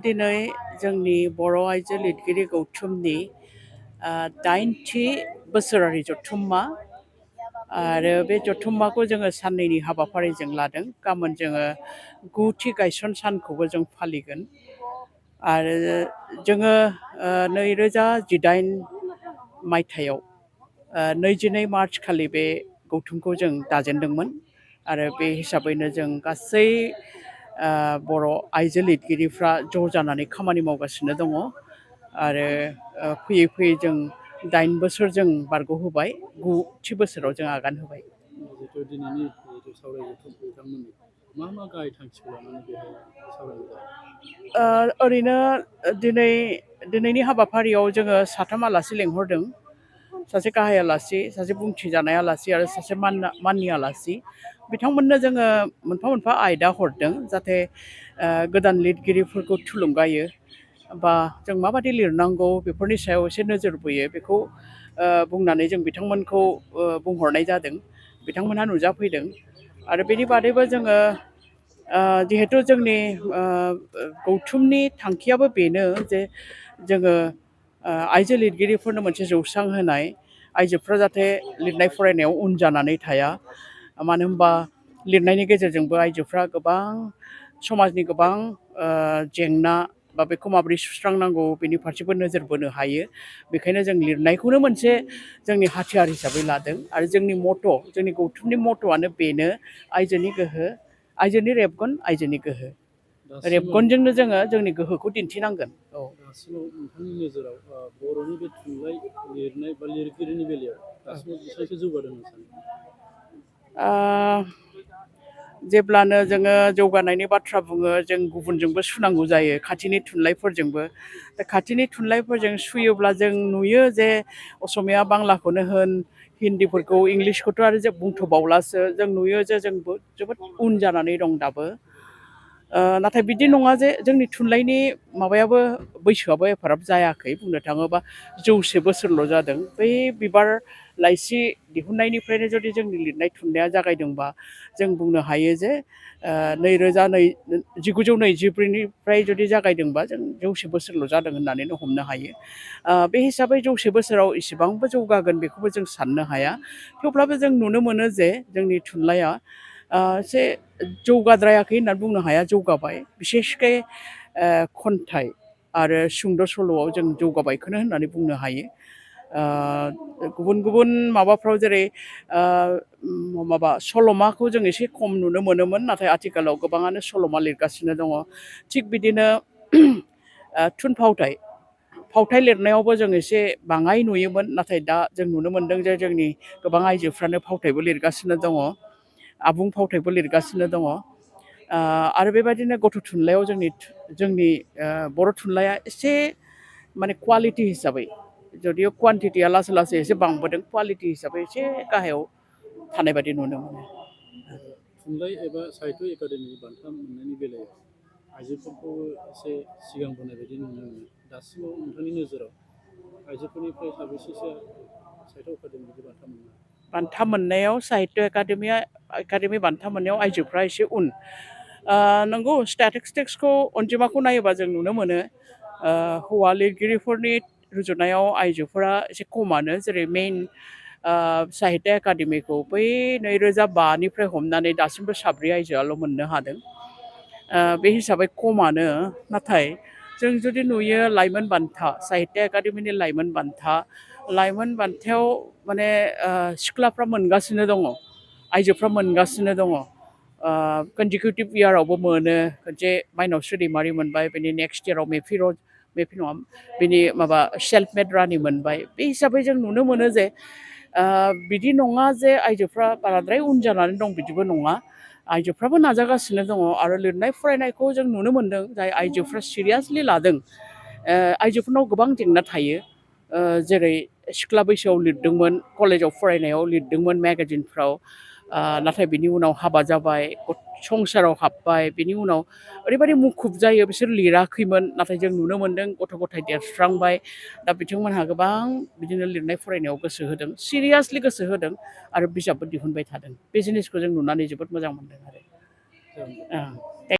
दिनै जोंनि बर' आइजो लिरगिरि गौथुमनि 8थि बोसोरारि जथुम्मा आरो बे जथुम्माखौ जोङो साननैनि हाबाफारिजों लादों। गाबोन जोङो 9थि गायसन सानखौबो जों फालिगोन आरो जोङो 2018 मायथाइयाव 22 मार्च खालि बे गौथुमखौ जों दाजेनदोंमोन आरो बे हिसाबैनो जों गासै बर' आइजो लिरगिरिफ्रा ज' जानानै खामानि मावगासिनो दङ आरो फैयै फैयै जों 8 बोसोर जों बारग'होबाय, 9थि बोसोराव जों आगान होबाय। जिहेतु दिनैनि जिहेतु सावरायजथुम बिथांमोननि मा गाहाय थांखिखौ लानानै बेहाय सावरायनाय जादों? ओरैनो दिनैनि हाबाफारियाव जोङो 3 आलासि लेंहरदों। सासे गाहाय आलासि, सासे बुंथि जानाय आलासि आरो सासे माननि आलासि। बिथांमोननो जोङो मोनफा मोनफा आयदा हरदों जाहाथे गोदान लिरगिरिफोरखौ थुलुंगायो बा जों माबादि लिरनांगौ बेफोरनि सायाव एसे नोजोर बोयो बेखौ बुंनानै जों बिथांमोनखौ बुंहरनाय जादों। बिथांमोनहा नुजाफैदों आरो बेनि बादैबो जोङो जिहेथु जोंनि गौथुमनि थांखियाबो बेनो जे जोङो आइजो लिरगिरिफोरनो मोनसे जौस्रां होनाय, आइजोफ्रा जाहाथे लिरनाय फरायनायाव उन जानानै थाया। मानो होनबा लिरनायनि गेजेरजोंबो आइजोफ्रा गोबां समाजनि गोबां जेंना बा बेखौ माबोरै सुस्रांनांगौ बेनि फारसेबो नोजोर बोनो हायो। बेखायनो जों लिरनायखौनो मोनसे जोंनि हाथियार हिसाबै लादों आरो जोंनि गौथुमनि मट'आनो बेनो आइजोनि गोहो, आइजोनि रेबगन, आइजोनि गोहो। रेबगनजोंनो जोङो जोंनि गोहोखौ दिन्थिनांगोन। दासिमाव नोंथांनि नोजोराव बर'नि बे थुनलाइ लिरनाय बा लिरगिरिनि बेलायाव दासिमाव बेसेबांसो जौगादों होनना सानो? जेब्लानो जोङो जौगानायनि बाथ्रा बुङो जों गुबुनजोंबो सुनांगौ जायो, खाथिनि थुनलाइफोरजोंबो। दा खाथिनि थुनलाइफोरजों सुयोब्ला जों नुयो जे असमिया बांलाखौनो होन, हिन्दीफोरखौ, इंलिसखौथ' आरो जों बुंथ'बावलासो। जों नुयो जे जोंबो जोबोद उन जानानै दं दाबो। नाथाय बिदि नङा जे जोंनि थुनलाइनि माबायाबो बैसोआबो एफाराब जायाखै। बुंनो थाङोबा 100 बोसोरल' जादों। बै बिबार लाइसि दिहुननायनिफ्रायनो जुदि जोंनि लिरनाय थुनलाइया जागायदोंबा जों बुंनो हायो जे 1924निफ्राय जुदि जागायदोंबा जों 100 बोसोरल' जादों होननानैनो हमनो हायो। बे हिसाबै 100 बोसोराव इसिबांबो जौगागोन बेखौबो जों साननो हाया। थेवब्लाबो जों नुनो मोनो जे जोंनि थुनलाइया एसे जौगाद्रायाखै होननानै बुंनो हाया, जौगाबाय। बिसेसकै खन्थाइ आरो सुंद' सल'आव जों जौगाबायखौनो होननानै बुंनो हायो। गुबुन गुबुन माबाफ्राव जेरै सल'माखौ जों एसे खम नुनो मोनोमोन, नाथाय आथिखालाव गोबाङानो सल'मा लिरगासिनो दङ। थिग बिदिनो फावथाइ लिरनायावबो जों एसे बाङाय नुयोमोन, नाथाय दा जों नुनो मोनदों जे जोंनि गोबां आइजोफ्रानो फावथाइबो लिरगासिनो दङ, आबुं फावथाइबो लिरगासिनो दङ। आरो बेबायदिनो गथ' थुनलाइयाव जोंनि बर' थुनलाइया एसे माने क्वालिटि हिसाबै, जदिय' क्वान्टिटिया लासै लासै एसे बांबोदों, क्वालिटि हिसाबै एसे गाहायाव थानाय बायदि नुनो मोनो। थुनलाइ एबा साहित्य एकाडेमि बान्था मोननायनि बेलायाव आइजोफोरखौ एसे सिगांबोनाय बायदि नुनो मोनो। दासिमाव नोंथांनि नोजोराव आइजोफोरनिफ्राय साबेसेसो साहित्य एकाडेमि बिदि बान्था मोननायाव साहित्य एकाडेमि बान्था मोननायाव आइजोफ्रा एसे उन। नंगौ, स्टेटिस्टिक्सखौ अनजिमाखौ नायोबा जों नुनो मोनो हौवा लिरगिरिफोरनि रुजुनायाव आइजोफोरा एसे खमानो। जेरै मेइन साहित्य एकाडेमिखौ बै 2005निफ्राय हमनानै दासिमबो 7 आइजोआल' मोननो हादों। बे हिसाबै खमानो। नाथाय जों जुदि नुयो लाइमोन बान्था, साहित्य एकाडेमिनि लाइमोन बान्थायाव माने सिख्लाफ्रा मोनगासिनो दङ, आइजोफ्रा मोनगासिनो दङ। कनजिकिउटिभ इयारावबो मोनो। खनसे माइनावस्रि दैमारि मोनबाय, बेनि नेक्स्ट इयाराव बेनि सेल्फ मेड रानि मोनबाय। बे हिसाबै जों नुनो मोनो जे बिदि नङा जे आइजोफ्रा बाराद्राय उन जानानै दं, बिदिबो नङा। आइजोफ्राबो नाजागासिनो दङ आरो लिरनाय फरायनायखौ जों नुनो मोनदों जाय आइजोफ्रा सिरियासलि लादों। आइजोफोरनाव गोबां जेंना थायो, जेरै सिख्ला बैसोआव लिरदोंमोन, कलेजाव फरायनायाव लिरदोंमोन मेगाजिनफ्राव, नाथाय बिनि उनाव हाबा जाबाय, संसाराव हाबबाय, बिनि उनाव ओरैबायदि मुखुब जायो बिसोर लिराखैमोन। नाथाय जों नुनो मोनदों गथ' गथाय देरस्रांबाय, दा बिथांमोनहा गोबां बिदिनो लिरनाय फरायनायाव गोसो होदों, सिरियासलि गोसो होदों आरो बिजाबबो दिहुनबाय थादों। बे जिनिसखौ जों नुनानै जोबोद मोजां मोनदों आरो।